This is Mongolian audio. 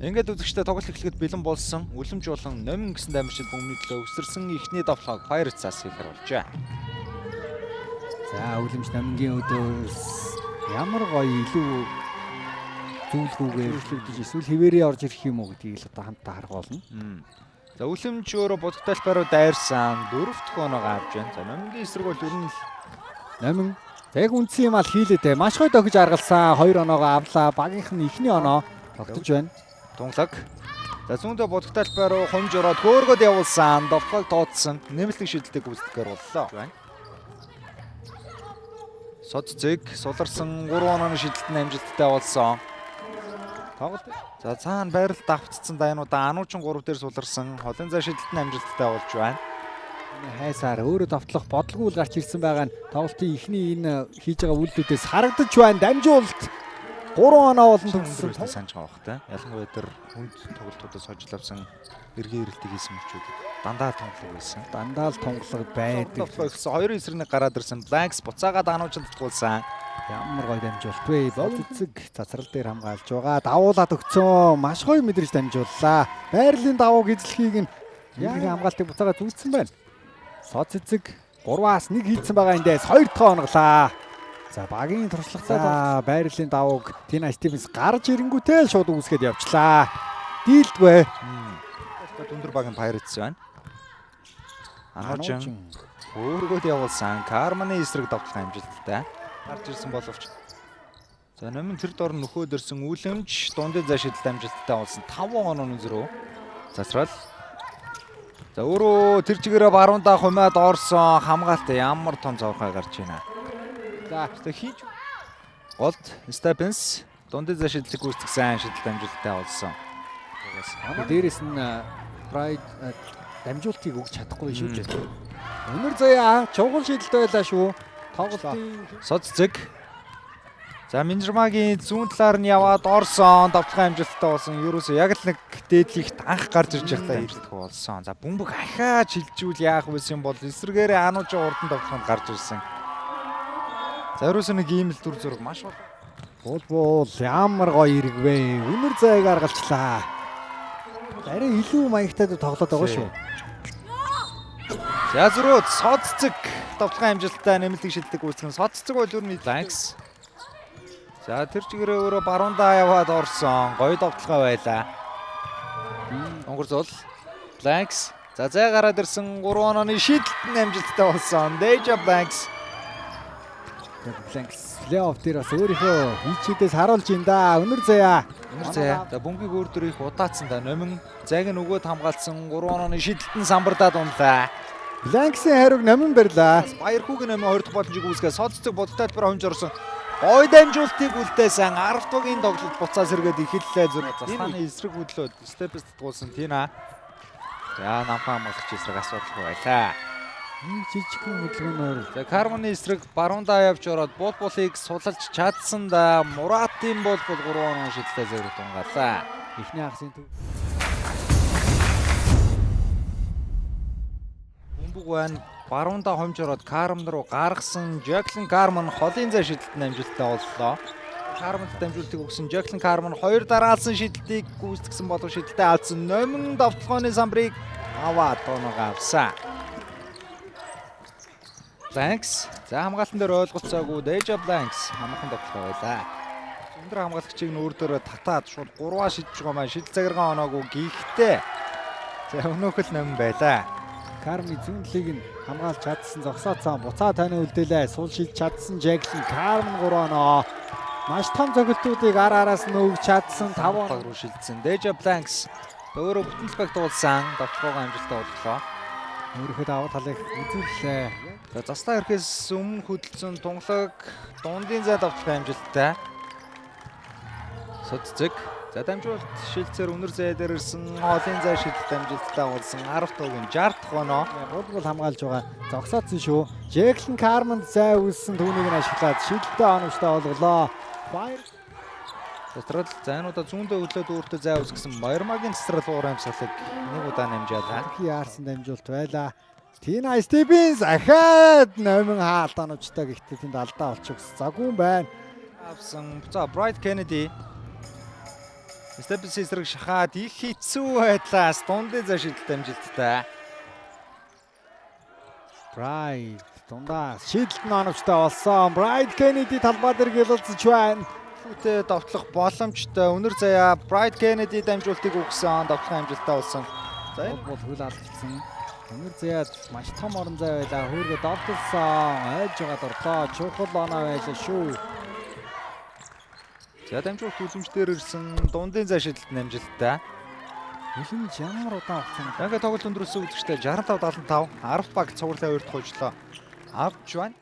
Ингээд үзэгчтэй тоглолт эхлэхэд бэлэн болсон. Үлэмж болон Номин гэсэн дамжид бөмбөний төлөө өсөрсөн эхний давлгааг Pirates-аас хийхээр болжээ. За, Үлэмж Номингийн өдөөс ямар гоё илүү зүйлгүйгээр өөрчлөгдөж эсвэл хэвээрээ орж ирэх юм уу гэдгийг л одоо хамтдаа харах болно. За, Үлэмж өөрөө будагтай талбай руу дайрсан. Дөрөв дэх оноогоо авч байна. За, Номингийн эсрэг бол ер нь л Номин за яг үндсэн юм ал хийлээ дээ. Маш гоё дохиж аргалсан. Хоёр оноогоо авлаа. Багийнх нь эхний оноо тогтож байна. Тунгалаг. За, зүүндээ будагтай талбай руу хумж ороод хөөргөд явуулсан. Довтлогыг тооцсон. Нэмэлт шидэлтийг гүйцэтгэхээр боллоо. Байна. Содцэг суларсан 3 онооны шидэлт нь амжилттай болсон. Тоглолт. За, цаана байралд давтцсан дайнуудаа Ануучин 3 дээр суларсан. Холын зай шидэлт нь амжилттай болж байна. Хайсаар өөрөө довтлох бодлого үл гарч ирсэн байгаа нь тоглолтын эхний энэ хийж байгаа үйлдэлүүдээс харагдаж байна. Дамжуулалт 3 оноо болон төгссөн. Төгссөн санаж байгаа бах та. Ялангуяа тэр хүнд тоглолтуудаас хожил авсан эргэн ирэлтийг хийсэн мөчүүд дандаа тунгалаг байсан. Дандаа л тунгалаг байдаг. Тоглолт эхэлсэн. Хоёрын эсрэг нэг гараад ирсэн. Blanks буцаагаад Ануучин татгуулсан. Ямар гоё дамжуулалт вэ? Богцэг цацрал дээр хамгаалж байгаа. Давуулаад өгцөн. Маш гоё мэдрэж дамжууллаа. Байрлалын давууг эзлэхийг нь яг хамгаалтыг буцаагаа зүүцсэн байна. Соц эцэг 3-аас 1 хийцэн байгаа эндээс 2 дахь оноглаа. За, багийн туршлагатай байрлалын давууг Тина Стивенс гарч ирэнгүүтээ л шууд үүсгээд явчлаа. Дийлдгүй. Өндөр багийн Pirates байна. Ануучин хөөргөд явуулсан. Карманы эсрэг давтлах амжилттай. Гарч ирсэн боловч за, Номин тэр дор нөхөөд ирсэн. Үлэмж дундын зай шидэлт амжилттай болсон. 5 онооны зөрөө. Засрал. За, өөрөө тэр чигээрээ баруундаа хумаад орсон. Хамгаалт ямар том зоврохой гарч байна. За, Тэгээ хийж голд Степенс дундын зай шидлэг гүйцэтгсэн, шидэлт амжилттай болсон. Дээрээс нь Pride дамжуултыг өгч чадахгүй шүү дээ. Өнөр заяа чухал шидэлт байлаа шүү. Тоглолтын Соццэг. За, Минжирмагийн зүүн талаар нь яваад орсон. Давталгаан амжилттай болсон. Ерөөсөө яг л нэг дээдлихт анх гарч ирж байхдаа амжилтгүй болсон. За, бөмбөг ахиад шилжүүл яах вэ юм бол эсрэгээрээ Ануужин урдан давталгаанд гарч ирсэн. За, ерөөсөө нэг ийм л дүр зураг маш бол. Бул бул ямар гоё ирэг вэ? Өнөр заяаг аргалчлаа. Арай илүү маягтай тоглоод байгаа шүү. За, зөрөөд Соццэг давталгаан амжилттай нэмэлтийг шилдэг үүсгэн. Соццэг бол ер нь Ланкс. За, тэр чигээрээ өөрөө баруундаа яваад орсон. Гоё давталгаа байлаа. Онгорцол Blanks. За, зай гараад ирсэн 3 онооны шидэлт нь амжилттай болсон. Deja Blanks. Blanks плей-офф дээр бас өөрийнхөө хийчүүдээс харуулж ин да. Өнөр заяа. Өнөр заяа. За, бөмбөгийг өөр дөр их удаацсан да. Номин зайг нь өгөөд хамгаалсан 3 онооны шидэлт нь самбардаад унлаа. Blanks-ийн хариуг номин барьлаа. Баярхүүгийн номин 2 дахь боломжийг үүсгээ Соццог бодтой талбар хомж орсон. Гой дамжуултыг үлдээсэн 10 дугийн тоглолт буцаа сэргээд эхэллээ зүр. Заслааны эсрэг хөдлөөд степс татгуулсан Тина. За, намхан хамгаалагч эсрэг асуудалгүй байлаа. Нэг жижигхэн хөдөлгөөнөөр За, Карманы эсрэг баруундаа явж ороод бул булыг сулалж чадсан да. Муратын бол 3 оноо шидэлтэй зэрэг тунгаалаа. Эхний хагасын төв. Бөмбөг байна. Баруундаа хомж ороод Карман руу гаргасан Жаклин Карман холын зай шидэлт нь амжилттай боллоо. Карманд дамжуултыг өгсөн Жаклин Карман хоёр дараалсан шидэлтийг гүйцэтгсэн болов шидэлтэд алдсан. Номин давталгааны самбарыг аваад тооногоо авсан. Blanks. За, хамгаалтан дээр ойлголцоогүй Deja Blanks хамгаалан давталгаа байлаа. Өндөр хамгаалагчийг нь өөр дөрөө татаад шууд 3-аа шидэж байгаа маань шидэл цагиргаан оноогүй гихтээ. За, өнөөх л номин байлаа. Карми зүүн талыг нь хамгаалж чадсан, зогсооцсон. Буцаа таны үлдээлээ. Сул шилж чадсан Жаклин Карман 3 оноо. Маш том цогцолтуудыг ар араас нь өгч чадсан 5 оноо. Баг руу шилжсэн. Deja Blanks өөрөө бүтэн талбайг дуулсан. Давталгаагаа амжилттай боллоо. Өөрийнхөө давуу талыг үзүүллээ. За, заслаа ирэхээс өмнө хөдөлсөн тунгалаг дундын зай давталгаа амжилттай. Соццэг. За, дамжуулалт шилцээр өнөр зай дээр ирсэн холын зай шидэлт амжилттай болсон. 10 туугийн 60 дахь оноо. Гол гол хамгаалж байгаа. Зогсоодсон шүү. Жэклин Карманд зай үүссэн, түүнийг нь ашиглаад шидэлтэй оновчтой болголоо. Баяр Цэцрал зайнуудаа зүүндээ хөдлөөд өөртөө зай үүсгэсэн. Баярмагийн цэцрал уур амьсгалыг нэг удаа намжаалаа. Хи яарсан дамжуулт байлаа. Тина Стивенс ахаад номин хаалт оновчтой, гэхдээ тэнд алдаа олчихсан. Загүн байна. Авсан. За, Bright Kennedy. Stephen эсрэг шахаад их хэцүү байдлаас дундын зай шидэлт амжилттай. Bright дундаас шидэлт нь оновчтой болсон. Bright Kennedy талбай дээр гэлэлцэж байна. Хүүтэй довтлох боломжтой. Үнэр заяа Bright Kennedy дамжуултыг өгсөн. Довтлох амжилттай болсон. За, энэ Энэ бол хөл алдсан. Үнэр заяад маш том орон зай байлаа. Хөөргө довтолсон. Ойж байгаа орлоо. Чухал оноо байлаа шүү. За, дамжуулт үзэмж дээр ирсэн, дундын зай шидэлт нь амжилттай. Хүлэмж ямар удаан хугацаанд Ингээ тоглолт өндөрлөсөн үзэгчтэй 65 75 10 баг цувралын хоёр дахь хожлоо авч байна.